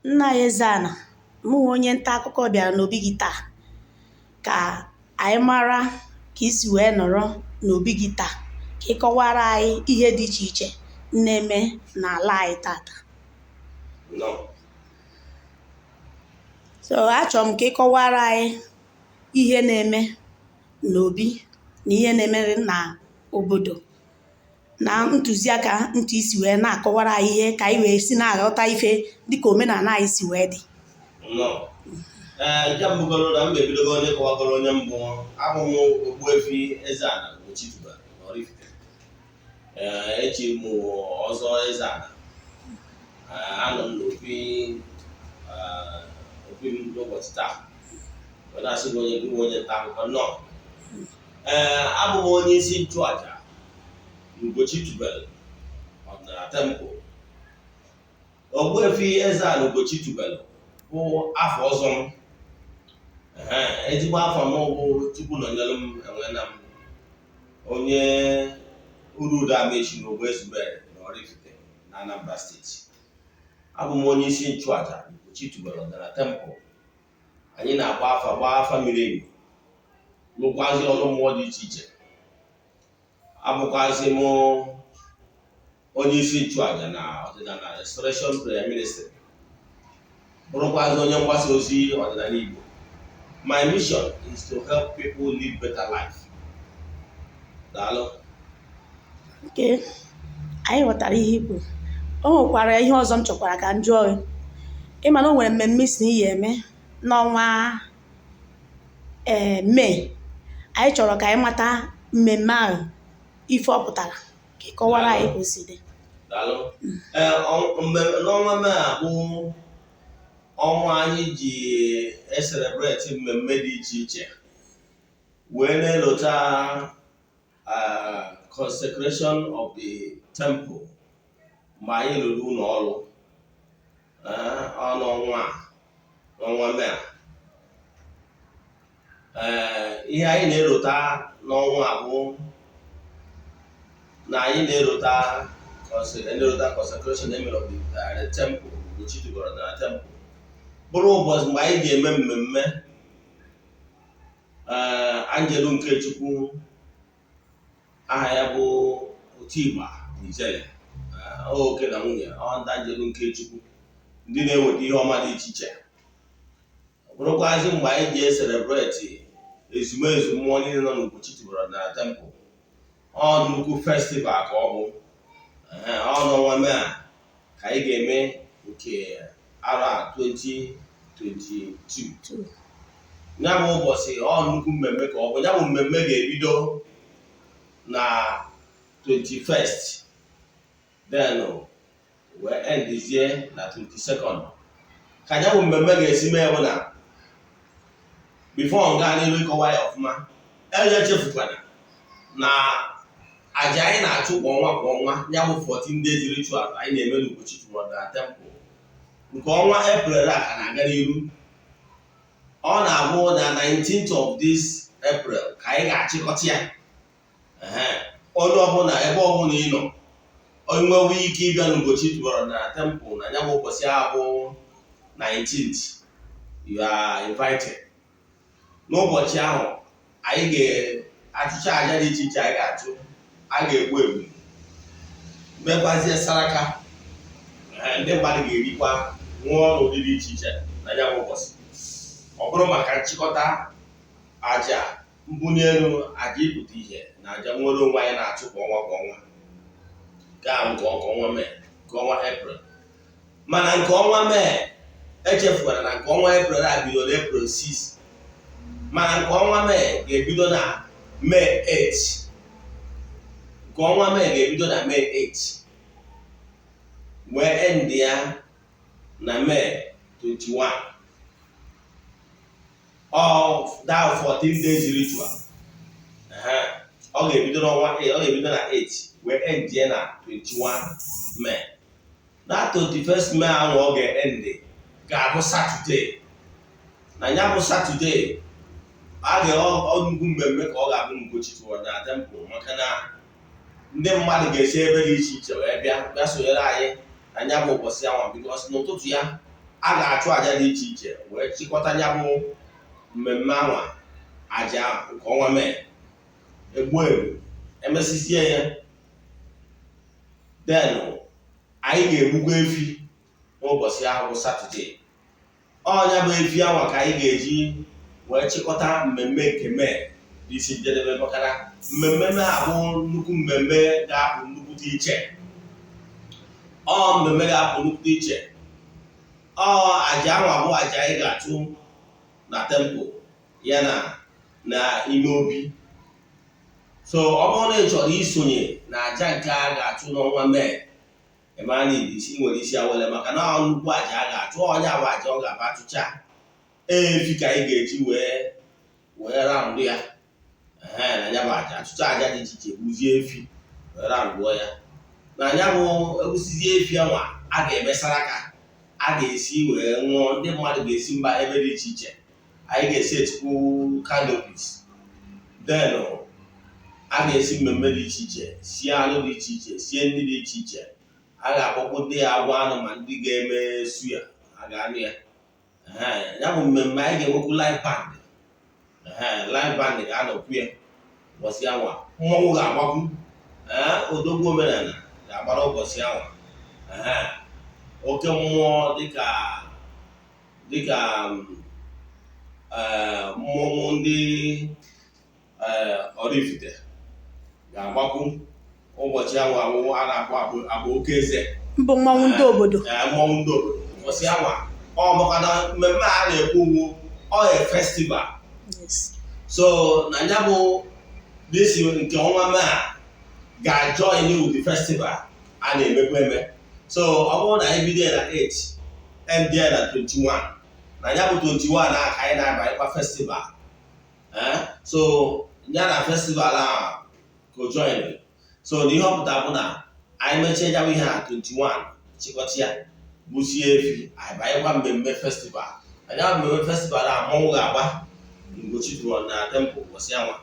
Nna anyị Eze-Ana, mụ nwe onye nta akụkọ bịara n'obi gị taa ka anyị mara ka isi wee nọrọ n'obi gị taa, ka ị kọwara anyị ihe dị iche iche na-eme n'ala anyị tata. Nnọọ. So achọrọ m ka ị kọwara anyị ihe na-eme n'obi na ihe na-eme na obodo na ntụziaka ntụ isi wee na-akọwara anyị ihe ka anyị wee si na-aghọta ife dịka omenala anyị si wee dị. Nnọọ. Ee, nke mbụgoro na m ga-ebidogo onye kọwagoro onye mbụ abụ m Ogbuefi Eze-Ana Ugochitubelu na Oraifite. Ee, echi m ọzọ Eze-Ana. Ee, anọ m n'obi, obi m n'ụbọchị taa wee na-asị gị onye gị onye nta akụkọ, nnọọ. Ee, abụ m onye isi nchụaja Ugochitubelu ọdịnala temple. Ogbuefi Eze-Ana Ugochitubelu bụ afọ ọzọ m. Ehe, ezigbo afọ m bụ Chukwu nọnyere m enwena m onye Urudu Amechi na Ogbo Ezubere na Oraifite na Anambra Steeti. Abụ m onye isi nchụaja Ugochitubelu ọdịnala temple. Anyị na-agba afa, gbaa afa miri emi, lụkwazi ọrụ mmụọ dị iche iche. Abụkwazi m onye isi nchụaja na ọdịnala Restoration Prayer Ministry, bụrụkwazi onye mgbasa ozi ọdịnala Igbo. My mission is to help people live better life. Daalụ. Nke anyị ghọtara ihe i kwuru. O nwekwara ihe ọzọ m chọkwara ka m jụọ gị. Ịma na o nwere mmemme isi na iyi eme n'ọnwa ee Mee. Anyị chọrọ ka anyị mata mmemme ahụ, ife ọ pụtara, ka ị kọwara anyị ka o si dị. Daalụ. Ee, n'ọnwa Mee a bụ ọnwa anyị ji e-celebrate mmemme dị iche iche wee na-elota consecration of the temple mgbe anyị rụrụ ụlọ ọrụ. Ọ n'ọnwa a, n'ọnwa Mee a. Ee, ihe anyị na-erota n'ọnwa a bụ na anyị na-erota consecration emere of the temple, Ugochitubelu na temple, bụrụ ụbọchị mgbe anyị ga-eme mmemme Angelu nke Chukwu, aha ya bụ Otigba na Ijele. Oke na nwunye ọ ndị Angelu nke Chukwu, ndị na-eweta ihe ọma dị iche iche. Bụrụkwazị mgbe anyị ji e-celebrate ezumezu mmụọ niile nọ n'Ugochitubelu na temple. Ọ nnukwu festival ka ọ bụ. Ehe, ọ n'ọnwa Mee a ka anyị ga-eme nke arọ a 2022. Ya bụ ụbọchị, ọ nnukwu mmemme ka ọ bụ. Ya bụ mmemme ga-ebido na 21st, then wee endizie na 22nd. Ka ya bụ mmemme ga-esi mee bụ na before nga n'iru ịkọwa ya ọfụma, enye echefukwana na aja anyị na-achụ kwa ọnwa kwa ọnwa, ya bụ 14 days ritual anyị na-eme n'Ugochitubelu na temple, nke ọnwa April a ka na-aga n'iru. Ọ na-abụ na 19th of this April ka anyị ga-achịkọta ya. Ehe, onye ọbụla, ebe ọbụla ị nọ, onye nwewe ike ịbịa n'Ugochitubelu na temple na ya bụ ụbọchị ahụ bụ 19th, you are invited. N'ụbọchị ahụ anyị ga-achụcha aja dị iche iche anyị ga-achụ, a ga-egbu egbu, mekwazie saraka. Ee, ndị mmadụ ga-erikwa, nwụọ n'ụdị dị iche iche na ya bụ ụbọchị. Ọ bụrụ maka nchịkọta aja mbunye elu, aja ịpụta ihe na aja nwere onwe anyị na-achụ kwa ọnwa kwa ọnwa. Nke a nke ọnwa Mee, nke ọnwa April. Mana nke ọnwa Mee, echefukwara na nke ọnwa April a bidoro April 6, mana nke ọnwa Mee ga-ebido na Mee 8. Nke ọnwa Mee ga-ebido na Mee 8 wee end ya na Mee 21 of that 14 days ritual. Ehe. Ọ ga-ebido n'ọnwa, ọ ga-ebido na 8 wee end ya na 21 Mee. Na 21st Mee ahụ ọ ga-end ga-abụ Saturday. Na ya bụ Saturday a ga nnukwu mmemme ka ọ ga-abụ n'Ugochitubelu na temple, maka na ndị mmadụ ga-esi ebe dị iche iche wee bịa bịa sonyere anyị na ya bụ ụbọchị anwa, because n'ụtụtụ ya A ga-achụ àjà dị iche iche wee chịkọta ya bụ mmemme anwa. Àjà nke ọnwa Mee, egbu ebu, emesizie ya, then anyị ga-egbukwa efi n'ụbọchị ahụ bụ Saturday. Ọnya bụ efi anwa ka anyị ga-eji wee chịkọta mmemme nke Mee n'isi njedebe, maka na mmemme Mee abụ nnukwu mmemme ga-apụ nnukwu dị iche. Ọ mmemme ga-apụ nnukwu dị iche. Ọ àjà anwa bụ àjà anyị ga-achụ na temple ya na ime obi. So ọ bụrụ na ị chọrọ isonye na àjà nke a ga-achụ n'ọnwa Mee, ebe a na isi nwere isi awele, maka na ọ nnukwu àjà a ga-achụ. Onye abụ àjà ọ ga-aba achụcha efi ka anyị ga-eji wee round ya. Ee, na ya bụ àjà, achụcha àjà dị iche iche, gbuzie efi wee roundụọ ya. Na ya bụ egwusizie efi anwa, a ga-emesara aka, a ga-esi wee ṅụọ. Ndị mmadụ ga-esi mba ebe dị iche iche. Anyị ga-esi etukwu canopies, then a ga-esi mmemme dị iche iche, sie anụ dị iche iche, sie nri dị iche iche. A ga-akpọkwu ndị ya agwa anụ ma ndị ga-eme suya, a ga-anụ ya. Ya bụ mmemme anyị ga-enwekwu live band. Live band ga-anọkwu ya ụbọchị anwa. Mmọnwụ ga-agbakwu. Odogwu omenala ga-agbara ụbọchị anwa. Oke mmụọ dịka mmọnwụ ndị Oraifite ga-agbakwu ụbọchị anwa awụ a na-akpọ agba oke eze. Mbụ mmọnwụ ndị obodo. Ee, mmọnwụ ndị obodo ụbọchị anwa. Ọ maka na mmemme a na-ekwu ugwu ọ a festival. So na ya bụ this nke ọnwa Mee a ga-join with the festival a na-emekwa eme. So ọ bụrụ na anyị bido ya na 8, end ya na 21, na ya bụ 21 a ka anyị na-abanyekwa festival. So ya na festival a ka o join. So na ihe ọ pụtara bụ na anyị mechie ya bụ ihe na 21, chịkọta ya, gbusie efi, anyị banyekwa mmemme festival. Anyị bụ mmemme festival a, mmọnwụ ga-agba Ugochi tụrụ na temple ụbọchị anwa.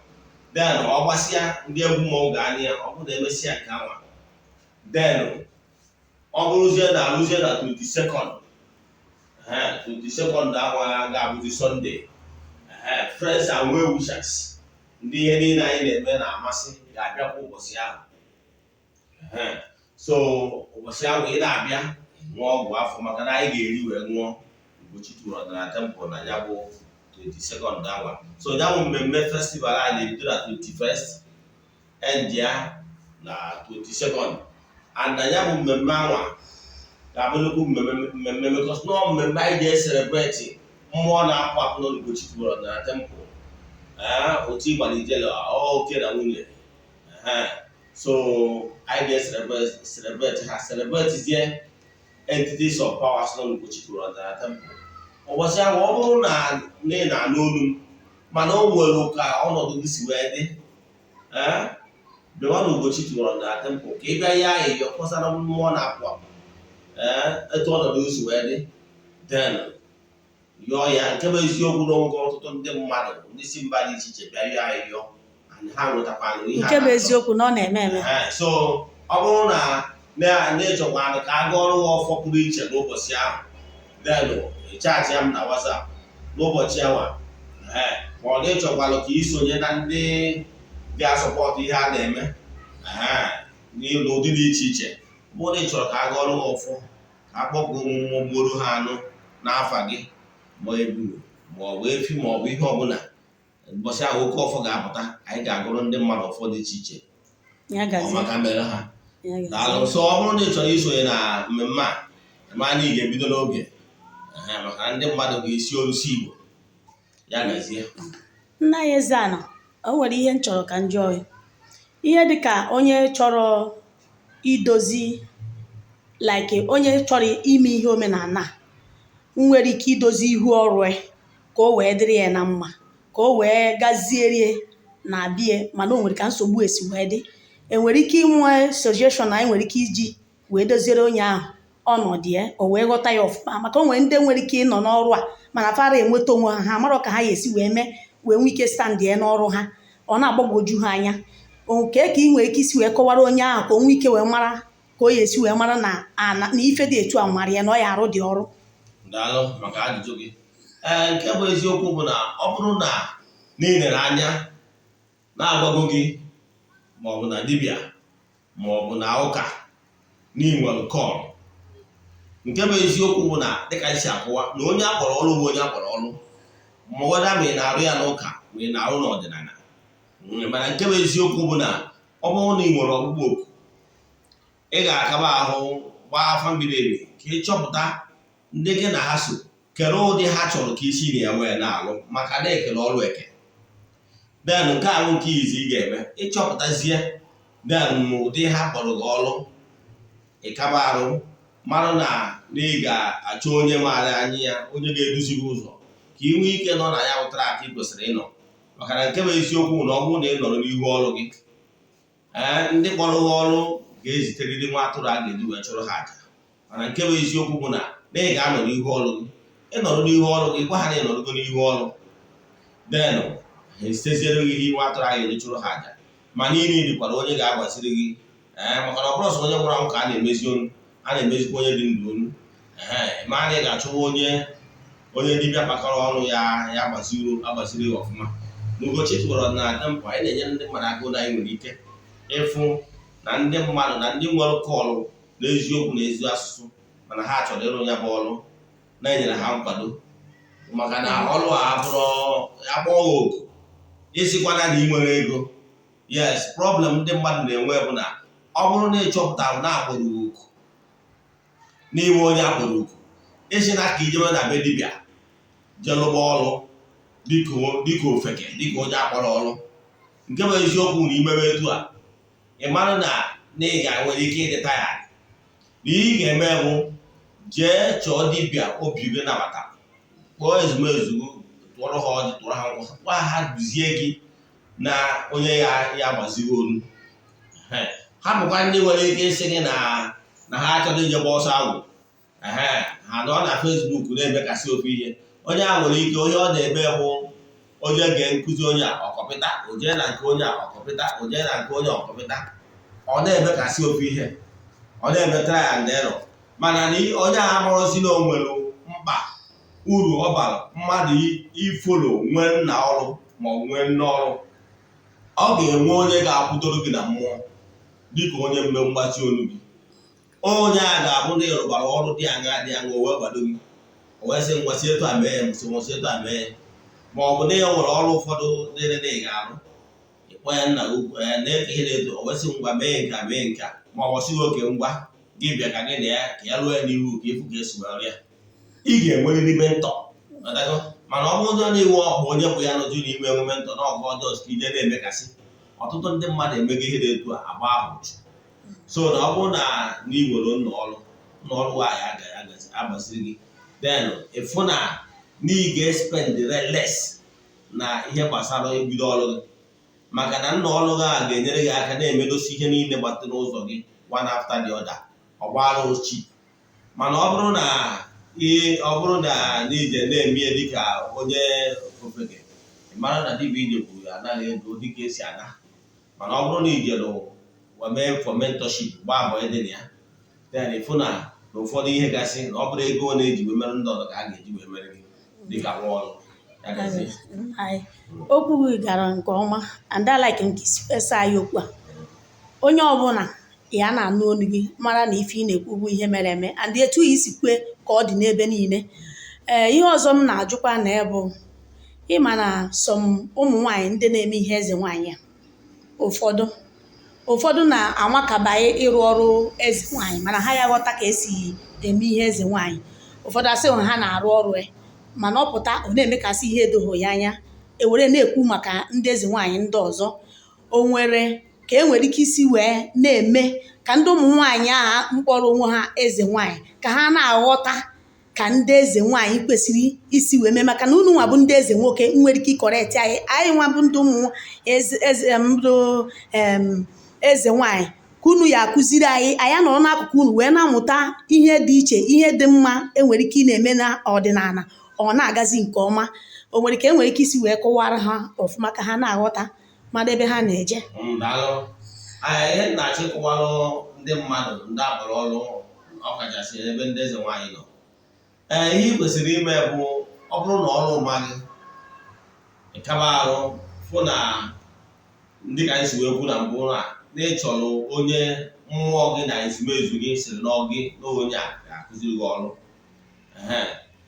Then ọ gbasịa, ndị egwu mmọnwụ ga-anya ya. Ọ bụrụ na emesịa nke anwa, then ọ bụrụzie na alụzie na 22nd, 22nd anwa ga-abụzi Sunday, friends and well wishers, ndị ihe niile anyị na-eme na-amasị, ga-abịakwa ụbọchị ahụ. So ụbọchị ahụ ị na-abịa ṅụọ ọgwụ afọ, maka na anyị ga-eri wee ṅụọ Ugochi tụrụ na temple na ya bụ 22nd anwa. So ya bụ mmemme festival anyị na-ebido na 21st, end ya na 22nd. And na ya bụ mmemme anwa ga-abụ nnukwu mmemme mmemme, because nọọ mmemme anyị ga-ecelebrate mmụọ na-apụ apụ n'Ugochi tụrụ na temple. Otu ịgbalitela oke na nwunye. So anyị ga-celebrate ha, celebrate zie entities of powers nọ n'Ugochi tụrụ na temple ụbọchị ahụ. Ọ bụrụ na ị na-anụ olu m, mana o nwere ka ọnọdụ gị si wee dị, bịawa na Ugochi tụrụ na temple ka ị bịa ya ayịyọ kpọsara mmụọ na-apụ apụ, ee, etu ọnọdụ gị si wee dị, then yọọ ya. Nke bụ eziokwu na oge ọtụtụ ndị mmadụ, ndị si mba dị iche iche bịa yọọ ayịyọ, and ha nwetakwara ihe ha Nke bụ na-achọ. eziokwu na ọ na-eme eme. Ee, so ọ bụrụ na na ịchọkwanụ ka a gụọrọ gị ọfọ pụrụ iche n'ụbọchị ahụ, then chat ya m na WhatsApp n'ụbọchị ahụ. Ee, ma ọ na ịchọkwalụ ka isonye na ndị ga-asupport ihe a na-eme, ee, n'ụdị dị iche iche, bụrụ na ị chọrọ ka a gụọrọ gị ọfọ, ka a kpọpụ mmụọ, gbuoro ha anụ n'afa gị, ma ebulu ma ọ bụ efi ma ọ bụ ihe ọbụla, ụbọchị ahụ oke ọfọ ga-apụta. Anyị ga-agụrụ ndị mmadụ ọfọ dị iche iche. Ya gazie. Ọ maka mere ha. Ya gazie. Daalụ. So ọ bụrụ na ị chọrọ isonye na mmemme a, ma anyị ga-ebido n'oge, maka na ndị mmadụ ga-esi olusi Igbo. Ya gazie. Nna ya, Eze-Ana, o nwere ihe m chọrọ ka m jụọ ya. Ihe dịka onye chọrọ idozi, like onye chọrọ ime ihe omenala a, nwere ike idozi ihu ọrụ ya ka o wee dịrị ya na mma, ka o wee gazierie na bie, mana o nwere ka nsogbu esi wee dị, enwere ike inwe suggestion anyị nwere ike iji wee doziere onye ahụ ọnọdụ ya, o wee ghọta ya ọfụma? Maka o nwere ndị nwere ike ịnọ n'ọrụ a, mana fara enweta onwe ha, ha amarọ ka ha ga-esi wee mee wee nwee ike stand ya n'ọrụ ha. Ọ na-agbagwoju ha anya. Nke ka ị nwere ike isi wee kọwara onye ahụ ka o nwee ike wee mara ka o ga-esi wee mara na ana na ife dị etu a mara ya na ọ ya arụ dị ọrụ. Daalụ maka ajụjụ gị. Ee, nke bụ eziokwu bụ na ọ bụrụ na n'ilere anya na-agwago gị, maọbụ na dibịa, maọbụ na ụka, n'inwere call, nke bụ eziokwu bụ na, dịka esi akọwa, na onye akpọrọ ọrụ bụ onye akpọrọ ọrụ, ma weda ma ị na-arụ ya n'ụka ma ị na-arụ n'ọdịnala. Mana nke bụ eziokwu bụ na ọ bụrụ na ị nwere ọkpụkpọ oku, ị ga-akaba ahụ gbaa afa miri emi ka ị chọpụta ndị gị na ha so, kere ụdị ha chọrọ ka isi na ya wee na-alụ, maka na ekele ọrụ eke. Then nke ahụ nke izi ị ga-eme, ịchọpụtazie then ụdị ha kpọrọ gị ọrụ, ịkaba arụ marụ na ị ga-achọ onye maara anya ya, onye ga-eduzi gị ụzọ ka ị nwee ike nọ na ya bụ track ị kwesịrị ịnọ. Maka na nke bụ eziokwu na ọ bụrụ na ị nọrọ n'ihu ọrụ gị, ee, ndị kpọrọ gị ọrụ ga-eziterịrị nwa atụrụ a ga-eji wee chụrụ ha àjà. Mana nke bụ eziokwu bụ na ị ga-anọ n'ihu ọrụ gị, ịnọrọ n'ihu ọrụ gị, gwa ha na ịnọrọgo n'ihu ọrụ, then ha esiteziere gị ihe nwa atụrụ a ga-eji chụrụ ha àjà. Mana ị nidikwara onye ga-agbaziri gị, ee, maka na ọ bụrụ sọ onye nwụrụ anwụ ka a na-emezi onu, a na-emezikwa onye dị ndụ onu. Ee, ma na ị ga-achọwa onye dibịa kpakọrọ ọnụ ya, ya agbaziri ya ọfụma. N'Ugochi tụwara ọdịnala temple, anyị na-enyere ndị mmadụ aka. Ụlọ anyị nwere ike ịfụ na ndị mmadụ na ndị nwere call n'eziokwu na ezi asụsụ, mana ha chọrọ ịrụ ya bụ ọrụ, na-enyere ha nkwado, maka na ọrụ a abụrụ akpọọ ha oku ịsịkwana na ị nwere ego. Yes, problem ndị mmadụ na-enwe bụ na ọ bụrụ na ịchọpụtara na akpọrọ oku n'ime onye akpọrọ oku, isi na ka ijebe na be dibịa jee lụba ọrụ dịka ofeke, dịka onye akpọrọ ọrụ. Nke bụ eziokwu na imebe etu a, ị mara na ị ga-nwere ike ịdị tired, na ihe ị ga-eme bụ jee chọọ dibịa obi gị nabata, kpọọ ezumezu, tụọrọ ha ọjị, tụọrọ ha nkwụ, gwa ha duzie gị na onye ya ya gbaziri olu ha. Bụkwa ndị nwere ike ịsị gị na ha achọghị ije gba ọsọ agwụ. Ha nọ na Facebook na-emekasị ofu ihe. Onye a nwere ike, onye ọ na-eme bụ onye gee nkụzi onye a ọkọpịta, o jee na nke onye a ọkọpịta, o jee na nke onye ọkọpịta, ọ na-emekasị ofu ihe, ọ na-eme try and error. Mana na onye a amụrụzi na o nwere mkpa uru ọ bara mmadụ ifollow nwee nna ọrụ ma ọ bụ nwee nne ọrụ, ọ ga-enwe onye ga-akwụdoro gị na mmụọ dịka onye mme mgbachi olu gị. Onye a ga-abụ na ịrụbara ọrụ dị aṅa dị aṅa, o wee kwado gị, o wee sị, "Ngwa, si etu a mee ya, si etu a mee ya." Ma ọ bụ na ya nwere ọrụ ụfọdụ dịrị na ị ga-arụ, ịkpọ ya, "Nna gị na-eke ihe na-eto," o wee sị, "Ngwa, mee nke a, mee nke a," ma ọ sịghị, "Oke, ngwa, gị bịa ka gị na ya ka ya lụọ ya n'ihu ka ịfụ ka esi wee rịa." Ị ga-enwerịrị mentor. Mana ọ bụrụ na iwu ọkpụ onye bụ ya nọju n'ime enwe mentor na ọgụ ọjọọ ka ije na-emekasị, ọtụtụ ndị mmadụ emego ihe dị etu a, agba ahụ uchu. So na ọ bụrụ na ị nwere nna ọrụ, nna ọrụ nwaanyị agbaziri gị, then ịfụ na ị ga-espend less na ihe gbasara ibido ọrụ gị, maka na nna ọrụ gị a ga-enyere gị aka na-emedosi ihe niile gbata n'ụzọ gị one after the other, ọgbara ochi. Mana ọ bụrụ na ọ bụrụ na n'ije na-eme ihe dịka onye ofeke, ị mara na dibịa ije kwuru anaghị ego dịka esi ana. Mana ọ bụrụ na ijere mee for mentorship, gbaa mbọ dị na ya, then ịfụ na ụfọdụ ihe gasị na ọ bụrụ ego ọ na-eji wee mere ndị ọzọ ka a ga-eji wee mere gị dịka nwa ọrụ ya gazie. Okwu gị gara nke ọma, and I like nke isi kpesa anyị okwu a. Onye ọbụla ya na-anụ olu gị mara na ife ị na-ekwu bụ ihe mere eme, and etu isi kwe ka ọ dị n'ebe niile. Ee, ihe ọzọ m na-ajụkwa na ya bụ, ịma na some ụmụ nwaanyị ndị na-eme ihe eze nwaanyị a, ụfọdụ na-anwakaba ịrụ ọrụ eze nwaanyị, mana ha ya ghọta ka esi eme ihe eze nwaanyị. Ụfọdụ asị ha na-arụ ọrụ ya, mana ọ pụta, ọ na-emekasị ihe edoghị ya anya, ewere na-ekwu maka ndị eze nwaanyị ndị ọzọ. O nwere ka e nwere ike isi wee na-eme ka ndị ụmụ nwaanyị agha mkpọrọ onwe ha eze nwaanyị, ka ha na-aghọta ka ndị eze nwaanyị kwesịrị isi wee mee? Maka na unu nwa bụ ndị eze nwoke nwere ike ịcorrect anyị, anyị nwa bụ ndị ụmụ eze eze ndị eze nwaanyị, ka unu ya akụziri anyị, anyị anọrọ n'akụkụ unu wee na-amụta ihe dị iche, ihe dị mma enwere ike ị na-eme na ọdịnala, ọ na-agazi nke ọma. O nwere ka e nwere ike isi wee kọwara ha ọfụma ka ha na-aghọta mara ebe ha na-eje? Daalụ. Ihe m na-achọ ịkọwalụ ndị mmadụ, ndị akpọrọ ọrụ, ọkachasị ebe ndị eze nwaanyị nọ. Ee, ihe ị kwesịrị ime bụ, ọ bụrụ na ọrụ ma gị, ịkaba arụ fụ na ndị ka anyị si wee kwu na mbụ, na ị chọrọ onye mmụọ gị na ezumezu gị siri na gị na onye a ga-akụziri gị ọrụ. Ehe,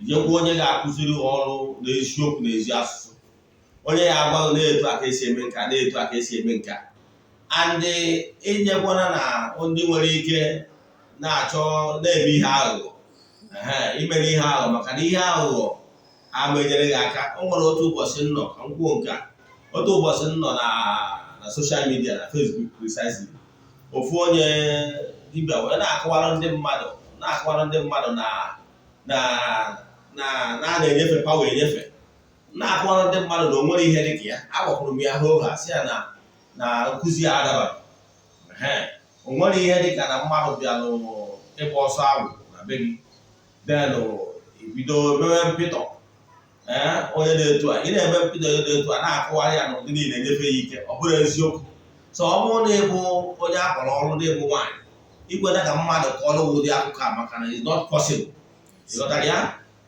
jekwa onye ga-akụziri gị ọrụ n'eziokwu na ezi asụsụ, onye ya agwa gị na-etu aka esi eme nka, na-etu aka esi eme nka. And inyekwana na ndị nwere ike na-achọ na-eme ihe aghụghọ. Ehe, imere ihe aghụghọ, maka na ihe aghụghọ ama enyere gị aka. O nwere otu ụbọchị nnọ, ka m kwuo nke a, otu ụbọchị nnọ na social media, na Facebook precisely, ofu onye dibịa wee na-akọwara ndị mmadụ na a na-enyefe power enyefe, na-akọwara ndị mmadụ na o nwere ihe dị ka ya. Agwakwuru m ya hoo ha, sị ya na nkụzi ya adabara. Ehe, o nwere ihe dị ka na mmadụ bịalụ ịgba ọsọ agwụ na be gị, then ibido mewe mpịtọ. Ee, onye na-etu a, ị na-eme mpịtọ, onye na-etu a na-akụgharị ya n'ụdị niile enyefe ya ike, ọ bụrụ eziokwu. So ọ bụrụ na ịbụ onye akpọrọ ọrụ, na-ịbụ nwaanyị, ikweta ka mmadụ kọọrọ gị ụdị akụkọ a, maka na it's not possible. Ịghọtara ya?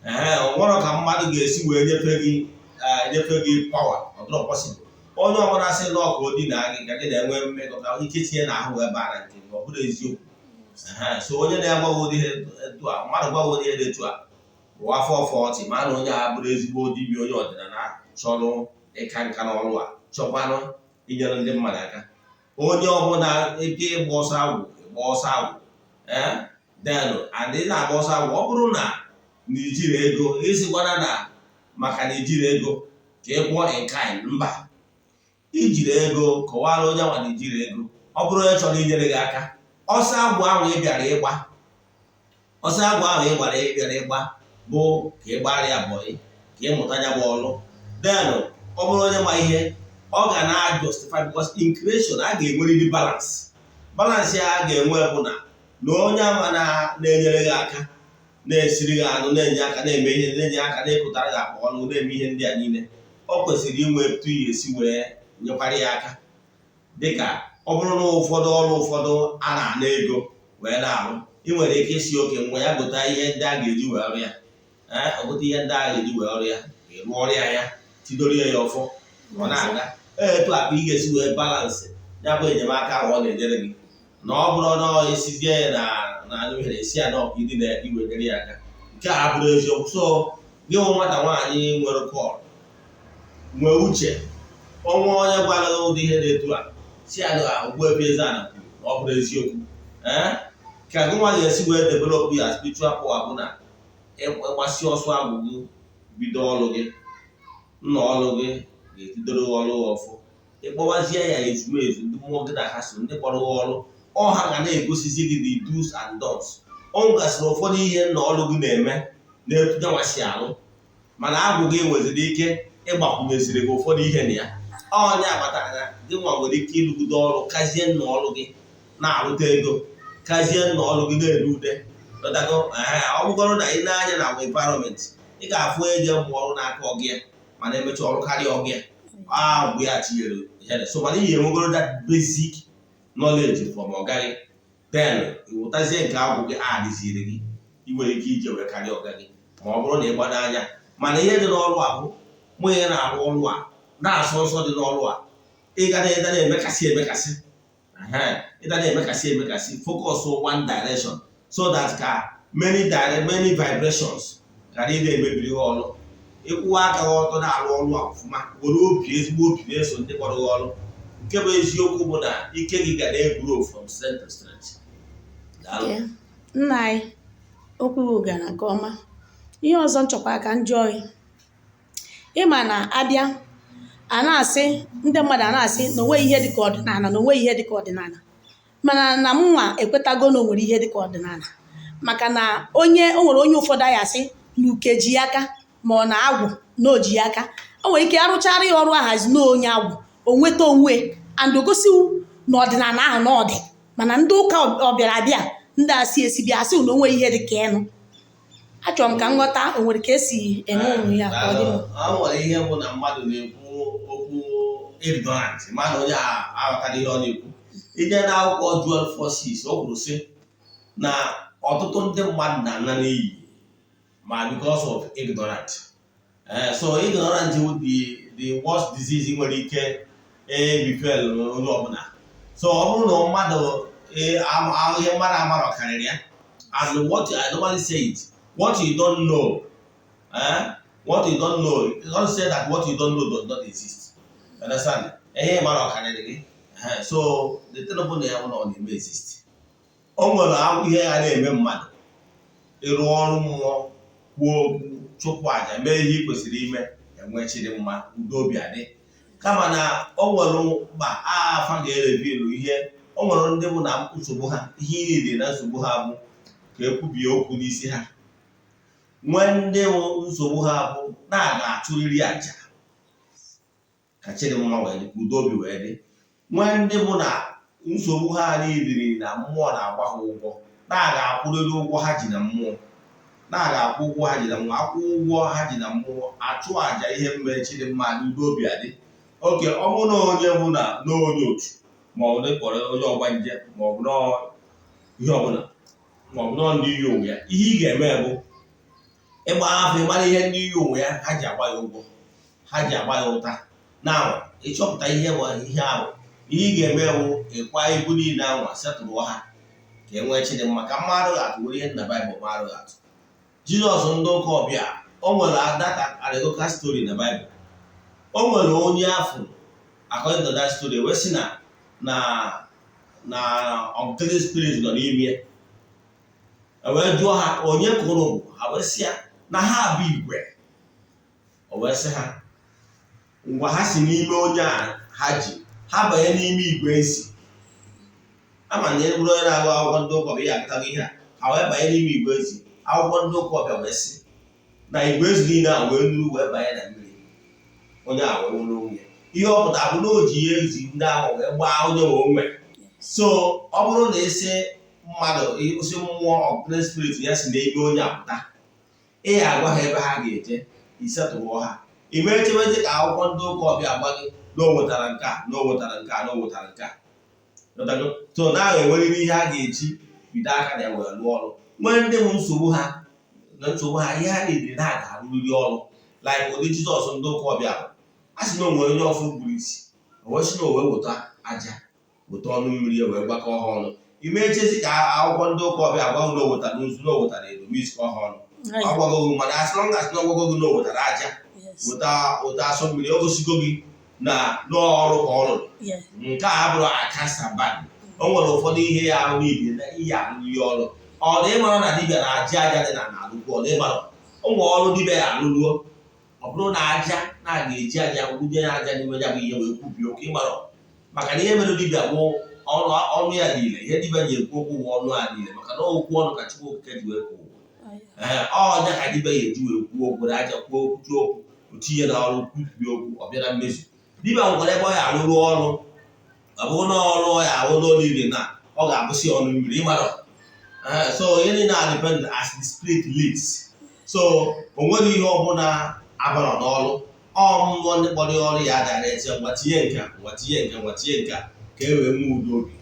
Ee, o nwere ka mmadụ ga-esi wee nyefe gị power, ọ dịrọ possible. Onye ọbụla sị na ọkụ odina gị ka gị na-enwe mmekọ ka ike tinye n'ahụ wee baa na nke gị, ọ bụrụ eziokwu. Ehe, so onye na-agwa gị ụdị ihe etu a, mmadụ gwa gị ụdị ihe dị etu a, bụ afọ ọfọ ọchị, ma na onye a bụrụ ezigbo dibịa, onye ọdịnala chọrọ ịka nka n'ọrụ a, chọkwanụ inyere ndị mmadụ aka. Onye ọbụla ebe ịgba ọsọ agwụ, ịgba ọsọ agwụ, ee, then and ị na-agba ọsọ agwụ, ọ bụrụ na ijiri ego, ịsịkwana na maka na ijiri ego ka ị kwụọ in kind. Mba, ijiri ego, kọwara onye nwa na ijiri ego. Ọ bụrụ onye chọrọ inyere gị aka, ọsọ agwụ ahụ ị bịara ịgba, ọsọ agwụ ahụ ị gbara, ị bịara ịgba bụ ka ị gbara ya bọyị, ka ị mụta ya bụ ọrụ. Then ọ bụrụ onye ma ihe, ọ ga na justify, because in creation a ga-enwerịrị balance. Balance ya a ga-enwe bụ na onye ama na-enyere gị aka, na-esiri gị anụ, na-enye aka, na-eme ihe, na-enye aka, na-ekụtara gị akpa ọnụ, na-eme ihe ndị a niile, ọ kwesịrị inwe etu ya esi wee nyekwara ya aka. Dịka ọ bụrụ na ụfọdụ ọrụ ụfọdụ a na-ana ego wee na-arụ, ị nwere ike isi oke nwa ya gota ihe ndị a ga-eji wee ọrụ ya. Ee, ọ gote ihe ndị a ga-eji wee ọrụ ya, ị rụọ ọrụ ya, ya tidoro ya ọfọ, ọ na-aga. Etu a ka ị ga-esi wee balance ya bụ enyemaka ahụ ọ na-enyere gị, na ọ bụrụ na ọ esizie ya na ihe esi ya na ọka ịdị na iwenyere ya aka, nke a bụrụ eziokwu. So gị hụ nwata nwaanyị nwere call, nwee uche, ọnwa onye gwara gị ụdị ihe dị etu a, si ya na Ogbuefi Eze-Ana kwuru na ọ bụrụ eziokwu. Ee, ka gị nwa ga-esi wee develop ya spiritual power bụ na ịgbasi ọsọ agwụ gị, bido ọrụ gị, nna ọrụ gị ga-etidoro gị ọrụ ọfụ. Ịkpọwazie ya ezumezu, ndị mmụọ gị na ha so, ndị kpọrọ gị ọrụ, ọ ha ga na-egosizi gị the do's and don'ts. Ọ nwegasịrị ụfọdụ ihe nna ọrụ gị na-eme na-etu nyanwasị alụ, mana agwụ gị nweziri ike ịgbakwunyeziri gị ụfọdụ ihe na ya. Onye agbata na gị nwa nwere ike ịrụgide ọrụ kazie nna ọrụ gị, na-arụta ego kazie nna ọrụ gị, na-ere ude. Lọtago? Ee, ọ bụgoro na ị na-anya na environment, ị ga-afụ eje mmụọ ọrụ n'aka ọgị ya, mana emechaa ọrụ karịa ọgị ya, agwụ ya tinyere ya. So mana ihe enwegoro that basic knowledge from ọga gị, then ịwụtazie nke agwụ gị adịziri gị, ị nwere ike ije wee karịa ọga gị, ma ọ bụrụ na ị gbado anya. Mana ihe dị n'ọrụ a bụ mụ ihe na-arụ ọrụ a na-asọ nsọ dị n'ọrụ a, ịga na ịda na-emekasị emekasị, ịda na-emekasị emekasị, focus one direction so that ka many direct, many vibrations ghara ị na-emebiri gị ọrụ. Ịkwụwa aka gị ọtọ na-arụ ọrụ a ọfụma, were obi, ezigbo obi na-eso ndị kpọrọ gị ọrụ. Nke bụ eziokwu bụ na ike gị ga na-egrow from strength to strength. Daalụ. Okay. Nna anyị, okwu gị gara nke ọma. Ihe ọzọ m chọkwara ka m jụọ gị, ịma na abịa a na-asị, ndị mmadụ a na-asị na onweghị ihe dịka ọdịnala, na onweghị ihe dịka ọdịnala, mana na m nwa ekwetago na o nwere ihe dịka ọdịnala, maka na onye o nwere onye ụfọdụ anyị asị na uke ji ya aka, ma ọ na agwụ na o ji ya aka, o nwere ike arụchara ya ọrụ ahazi na onye agwụ o nweta onwe and ogosiwu na ọdịnala ahụ na ọ dị. Mana ndị ụka ọ bịara abịa, ndị asị esi bịa asị na o nweghị ihe dị ka ịnụ. Achọrọ m ka m ghọta, o nwere ka esi eme ụmụ ya ka ọ dị mma? O nwere ihe bụ na mmadụ na-ekwu okwu ignorant, mana onye a aghọtara ihe ọ na-ekwu. Ije na akwụkwọ Joel 4:6, o kwuru sị na ọtụtụ ndị mmadụ na-ana n'iyi. Ma because of ignorant. So ignorant would be the worst disease nwere ike ebifel onye ọbụla. So ọ bụrụ na mmadụ ihe mmadụ amarọ karịrị ya. And what I normally say it, what you don't know, eh? What you don't know, you don't say that what you don't know does not exist. You understand? Ihe mara karịrị gị. So the thing bụ na ya bụ na ọ na-eme exist. O nwere ihe ya na-eme mmadụ ịrụ ọrụ mmụọ, kwuo okwu, chụpụ àjà, mee ihe ị kwesịrị ime, enwe chiri mma, udo obi adị. Kama na o nwere mkpa afa ga-erevilu ihe. O nwere ndị bụ na nsogbu ha, ihe niile na nsogbu ha bụ ka ekwubie okwu n'isi ha. Nwee ndị bụ nsogbu ha bụ na a ga-achụrịrị àjà ka chidimma wee dị, ka udo obi wee dị. Nwee ndị bụ na nsogbu ha niile na mmụọ na-agba ha ụgwọ, na a ga-akwụrịrị ụgwọ ha ji na mmụọ, na a ga-akwụ ụgwọ ha ji na mmụọ, akwụ ụgwọ ha ji na mmụọ, achụ àjà ihe mmere chidimma na udo obi adị. Oke ọ bụrụ na onye bụ na n'onye otu, ma ọ bụ na ịkpọrọ onye ọgbanje, ma ọ bụ na ihe ọbụla, ma ọ bụ na ndị iyi onwe ya, ihe ị ga-eme bụ ịgba afọ, ịmara ihe ndị iyi onwe ya ha ji agba ya ụgwọ, ha ji agba ya ụta. Na ịchọpụta ihe bụ ihe ahụ, ihe ị ga-eme bụ ịkwa ibu niile ahụ, setụrụ ha ka e nwee chidimma. Ka mmadụ ga-atụ were ihe na Baịbụl mmadụ ga-atụ Jizọs ndị ụka ọbịa. O nwere that allegorical story na Baịbụl. O nwere onye afọ, according to that story, wee sị na unclean spirit nọ n'ime ya. E wee jụọ ha, onye ka ụnụ bụ? Ha wee sị ya na ha bụ igwe. O wee sị ha ngwa, ha si n'ime onye a ha ji ha banye n'ime igwe ezi. Ama na e bụrụ onye na-agụ akwụkwọ ndị ụka ọbịa, ya agụtago ihe a. Ha wee banye n'ime igwe ezi. Akwụkwọ ndị ụka ọbịa wee sị na igwe ezi niile a wee nuru wee banye na mmiri, onye a wee nwere onwe ya. Ihe ọ pụtara bụ na o ji ya ezi ndị ahụ wee gbaa onye nwe onwe. So ọ bụrụ na isi mmadụ, isi mmụọ unclean spirit ya si n'ebe onye apụta, ị ya agwa ha ebe ha ga-eje isetụrụ ha. Ime echebezi ka akwụkwọ ndị ụka ọbịa gwa gị na o nwetara nke a, na o nwetara nke a, na o nwetara nke a. Ghọtago? So na ahụ enwerịrị ihe a ga-eji bido aka na ya wee rụọ ọrụ. Nwee ndị bụ nsogbu ha na nsogbu ha, ihe ha niile na ga-arụrịrị ọrụ, like ụdị Jizọs ndị ụka ọbịa bụ a sị na o nwere onye ọfụ gburu isi, o wee sị na o wee weta aja, weta ọnụ mmiri ya wee gwakọ ha ọnụ. Ime echezi ka akwụkwọ ndị ụka ọbịa agwa na o wetara nzu, na o wetara edo miskọ ha ọnụ. Ọ gwagoghị, mana as long as na ọ gwagoghị na o wetara aja, weta asọ mmiri, o gosigo gị na n'ọrụ ka ọ rụrụ. Nke a abụrụ akasaba. O nwere ụfọdụ ihe ya arụ n'ibi na ihe arụrụ ya ọrụ. Ọ dị ịmara na dibịa na-aja aja dị na alụkwu. Ọ dị ịmara o nwere ọrụ dibịa ya alụruo, ọ bụrụ na aja na a ga-eji aja wụnye ya aja n'ime ya bụ ihe wee kwubie okwu. Ịmara maka na ihe mere dibịa bụ ọnụ, ọnụ ya niile. Ihe dibịa ji ekwu okwu bụ ọnụ ya niile, maka na okwu ọnụ ka Chukwu Okike ji wee kee ụwa. Ee, ọnya ka dibịa ya eji wee kwuo okwu na aja, kwuo okwu, kwuo okwu, o tinye na ọrụ, kwubie okwu, ọ bịa na mmezu. Dibịa nwekwara ebe ọ ya arụrụ ọrụ, ọ bụrụ na ọrụ ọ ya ahụ n'olili na ọ ga-abụsị ọnụ mmiri. Ịmara, so ihe niile na depend as the spirit leads. So o nwere ihe ọbụla abara n'ọrụ, ọ mmụọ ndị kpọrọ ya ọrụ ya direct ya, ngwa tinye nke a, ngwa tinye nke, ngwa tinye nke a, ka e wee nwee udo obi.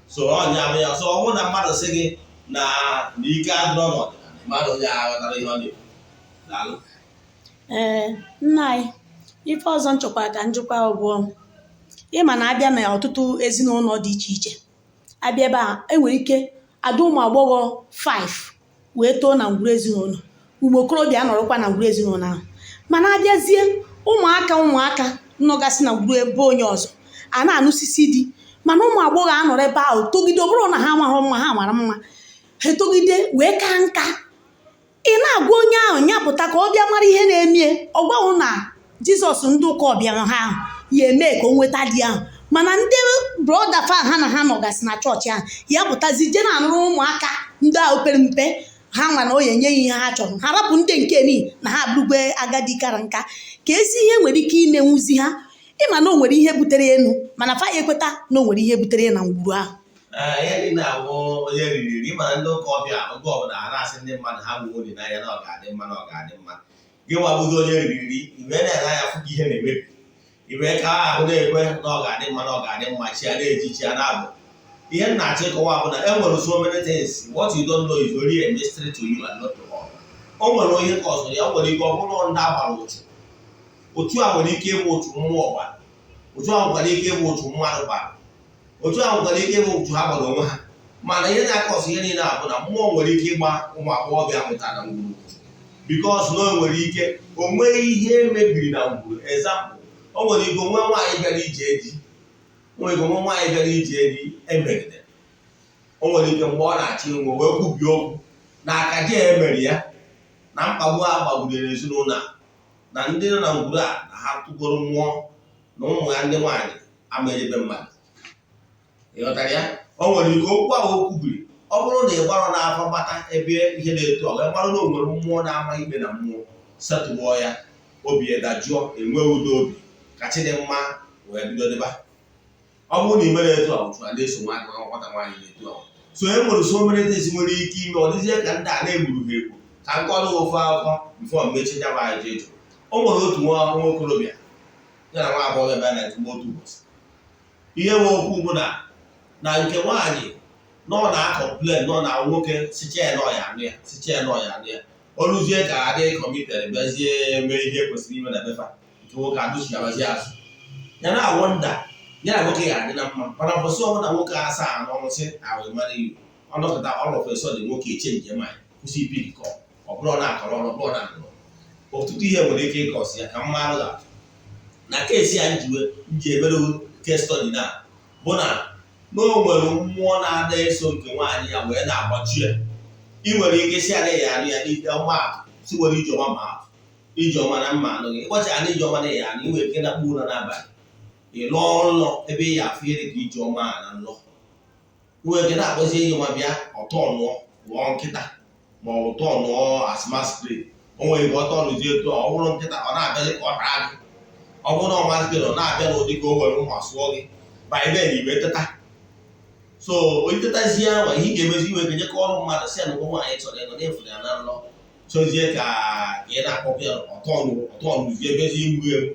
So ọ nya bụ ya. So ọ bụrụ na mmadụ sị gị na ike adịrọ n'ọdịnala, mmadụ onye aghọtara ihe ọ na-ekwu. Daalụ. Ee, nna anyị, ife ọzọ m chọkwara ka njikwa bụ, ịma na abịa na ọtụtụ ezinụlọ dị iche iche, abịa ebe a, enwere ike ada ụmụ agbọghọ 5 wee too na ngwuru ezinụlọ, ụmụ okorobịa anọrọkwa na ngwuru ezinụlọ ahụ. Mana abịazie ụmụaka, ụmụaka nọgasị na ngwuru ebe onye ọzọ a na-anụsisi di, mana ụmụ agbọghọ anọrọ ebe ahụ togide. Ọ bụrụ na ha amaghị mma, ha mara mma, ha etogide wee kaa nka. Ị na-agwa onye ahụ ya pụta ka ọ bịa mara ihe na-emie, ọ gwaghị na Jizọs ndị ụka ọbịa ha ahụ ya eme ka o nweta di ahụ. Mana ndị brother fa ha na ha nọgasị na chọọchị ahụ ya pụtazi je na-anụrụ ụmụaka ndị ahụ pere mpe, ha nwa na o ya enye ya ihe ha chọrọ, ha rapụ ndị nke ni na ha abụrụgwe agadi kara nka. Ka ezi ihe nwere ike imenwuzi ha, ịma na o nwere ihe butere elu, mana fa ya ekweta na o nwere ihe butere ya na ngwuru ahụ. Ee, ihe niile awụ onye riri eri. Mana ndị ụka ọbịa, oge ọbụla ha na-asị ndị mmadụ ha nwee olileanya na ọ ga-adị mma, na ọ ga-adị mma. Gị nwabụzi onye riri eri, iwe na-ele anya fụ ka ihe na-emebi, iwe ka ahụ na-ekwe na ọ ga-adị mma, na ọ ga-adị mma. Chi ya na-eji chi ya na-abụ. Ihe m na-achọ ịkọwa bụ na e nwere so many things. What you don't know is only a mystery to you and not to all. O nwere ihe ka ọzọ ya nwere ike ọ bụrụ ndị agbara ụchụ. Otu a nwere ike ịbụ ụchụ mmụọ gbara, otu a nwekwara ike ịbụ ụchụ mmadụ gbara, otu a nwekwara ike ịbụ ụchụ ha gbara onwe ha. Mana ihe na-akọsụ ihe niile a bụ na mmụọ nwere ike ịgba ụmụ agbọghọbịa mụtara na ngwuru ụchụ, because na o nwere ike o nwee ihe mebiri na ngwuru. Example, o nwere ike onwe nwaanyị bịara ije di, o nwere ike onwe nwaanyị bịara ije di emegidere. O nwere ike mgbe ọ na-achọ ịnwụ wee kwubie okwu na akaja emere ya na mkpagbu a gbagburu ezinụlọ a na ndị nọ na ngwuru a, na ha tụgoro mmụọ na ụmụ ya ndị nwaanyị ama ejebe mmadụ. Ịghọtara ya? O nwere ike okwu ahụ o kwubiri, ọ bụrụ na ị gbarọ n'afọ gbata ebe ihe na-eto, ọ wee marụ na o nwere mmụọ na-ama ikpe na mmụọ setụlụọ ya, obi ya dajụọ, enwe udo obi ka Chidimma wee bido dịba. Ọ bụrụ na ị mere etu a, otu a na-eso nwata nwaanyị na-etu ahụ. So e nwere so many things nwere ike ime ọ dịzie ka ndị a na-egburu ha egbu. Ka nkọrọ ofe akụkọ before mmechi ya bụ ajụ ịjụ. O nwere otu nwa nwa okorobịa ya na nwa agbọghọ bịa na nke otu ụbọchị. Ihe nwe okwu bụ na nke nwaanyị nọ na complain nọ na nwoke sicha ya nọ ya anụ ya, sicha ya nọ ya anụ ya. O ruzie ka adị committed, bịazie mee ihe kwesịrị ime na befa, nke nwoke adụchiabazie azụ ya na awọnda ya na nwoke ga-adị na mma. Mana mbọsị ọbụla nwoke asaa n'ọnụ sị, "I will marry you," ọnọkọta all of a sudden nwoke echange mind, kwụsị ipick call. Ọ bụrụ na akọrọ ọrụ, ọ bụrụ na akọrọ ọtụtụ ihe nwere ike ịkọsi ya. Ka mmadụ ga-atụ na case ya njiwe nji emere case study na bụ na o nwere mmụọ na-ada eso nke nwaanyị ya wee na-agbachu ya. Ị nwere ike si adịghị ya anụ ya ije ọma atụ, si were ijeọma ma atụ ijeọma na mma anụ gị ịgbacha anụ ijeọma na ya anụ. Ị nwere ike na-akpụ ụra n'abalị, ị lụọ nlọ ebe ị ya afụ ihe dị ka ijeọma a na nlọ. Ị nwere ike na-akpọzi ijeọma bịa, ọtọ nụọ ghọọ nkịta ma ọ bụ tọọ nụọ as masquerade. O nwere ike ọtọ nụzie etu a, ọ bụrụ nkịta, ọ na-abịazi ka ọ taa gị. Ọ bụrụ na ọ masquerade, ọ na-abịa n'ụdị ka o were mma sụọ gị. By then iwe teta. So onye tetazie ahụ, ihe ị ga-emezi, iwe ga ejekọ ọrụ mmadụ si ya na nwaanyị chọrọ ịnọ n'efu ya na nlọ, chọzie ka ị na-akpọpụ ya, ọtọ nụzie bịazie igbu egbu.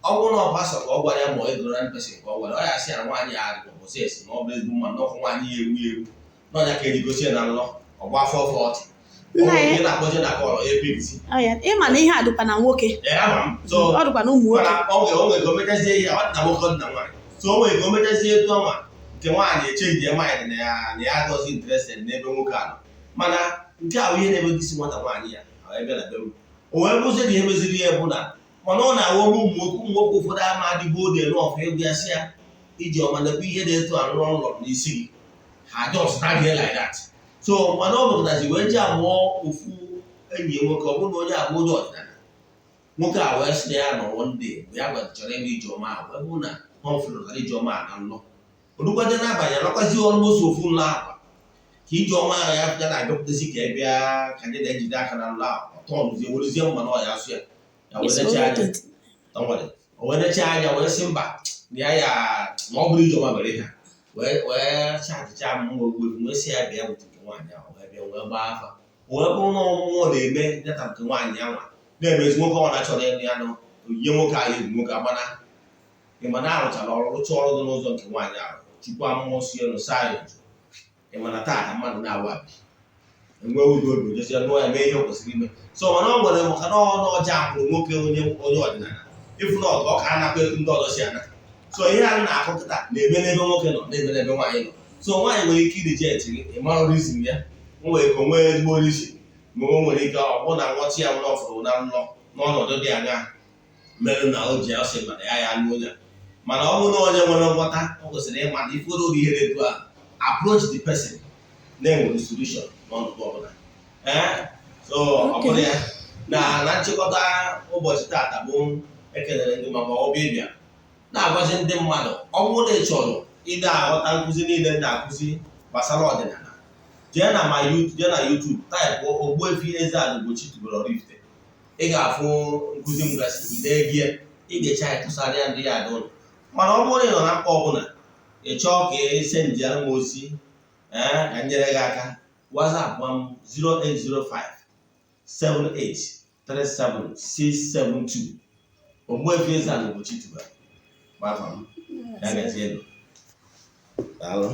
Ọ bụrụ na ọ pastor ka ọ gwara ya, ma ọ ignorant person ka ọ gwara ọ, ya sị ya na nwaanyị ya adịkwa possess, na ọ bụ ezigbo mmadụ, n'ọkụ nwaanyị ya egbu egbu n'ọnya ka eji gosi ya na nlọ ọgba afọ 40. Nna ya. Ị na-akpọje na call ya epigisi. Ọ ya, ịma na ihe a dịkwa na nwoke. Ee, ama m. So ọ dịkwa na ụmụ nwoke. Mana o nwere ka o mechazie ihe ọ dị na nwoke, ọ dị na nwaanyị. So o nwere ka o mechazie etu ọnwa nke nwaanyị echange mind na ya adọzi interested n'ebe nwoke a nọ. Mana nke a bụ ihe na-emegisi nwata nwaanyị ya wee bịa na be m. O wee bụzie na ihe meziri ya bụ na mana ọ na-awụ ụmụ nwoke ụfọdụ ama adịgo ode n'ọfụ egwu ya, sị ya iji ọma nekwa ihe na-eto arụrụ ụlọ n'isi gị, ha just die like that. So mana ọ mụtarazi wee ji amụọ ofu enyi ya nwoke, ọ bụrụ na onye abụ onye ọdịnala. Nwoke a wee sị na ya nọ one day mgbe ya chọrọ ime ijeọma ahụ, wee bụrụ na ọ fụrụ ijeọma a na nlọ olukwaje n'abalị, alọkwazi almost ofu nlọ akwa ka ijeọma ahụ ya ya na-abịakwutezi ka ị bịa ka ndị na-ejide aka na nlọ ahụ. Ọtọ nụzie, werezie mma na ọ ya asụ ya, ya wee necha anya. Don't worry. O wee nechaa anya wee sị mba, na ya ya na ọ bụrụ ijeọma mere ihe a wee chatịcha m nwa ogbu wee sị ya bịa weta nke nwaanyị ahụ, wee bịa wee gbaa afa, wee bụrụ na mmụọ na-eme nyata nke nwaanyị anwa na-emezi nwoke ọ na-achọrọ ịnụ ya nụ onyinye nwoke ahụ egwu nwoke agbana. Ịma na arụchara ọrụ, rụcha ọrụ dị n'ụzọ nke nwaanyị ahụ, chukwu mmụọ si elu saa ya otu. Ịma na taa ka mmadụ na-awa abi enwe udo obi, ojezie nụọ ya, mee ihe o kwesịrị ime. So mana ọ nwere maka na ọ n'ọja mụrụ nwoke onye ọdịnala ịfụ na ọtọ ọ ka anakwa etu ndị ọzọ si ana. So ihe a na-akụ kịta na-eme n'ebe nwoke nọ, na-eme n'ebe nwaanyị nọ. So nwaanyị nwere ike ireject gị, ị mara reason ya. O nwere ike o nwee ezigbo reason, ma o nwere ike ọ bụ na nghọta ya nwere ọfụrụ na nlọ n'ọnọdụ dị anya mere na o ji ọsị mana ya ya anụ onye a. Mana ọ bụrụ na onye nwere nghọta, ọ kwesịrị ịma na ifuru ụdị ihe dị etu a, approach the person na-enwere solution n'ọnọdụ ọbụla. Ee, so ọ bụrụ ya na nchịkọta ụbọchị taata bụ ekelere gị maka ọbịa ịbịa na-agwazi ndị mmadụ. Ọ bụrụ na ị chọrọ ịda aghọta nkụzi niile m na-akụzi gbasara ọdịnala, jee na ma YouTube, jee na YouTube, type Ogbuefi Eze-Ana Ugochi tubelu Oraifite, ị ga-afụ nkụzi m gasị. Ị na-ege ya, ị ga-eche anyị tụsara ya ndị ya ada ụlọ. Mana ọ bụrụ na ị nọ na mkpa ọbụla, ị chọọ ka ị sendịara m ozi, ee, ka m nyere gị aka, WhatsApp m 0805 7837 672. Ogbuefi Eze-Ana Ugochi tubelu bụ afa m. Ya gazie. Daalụ.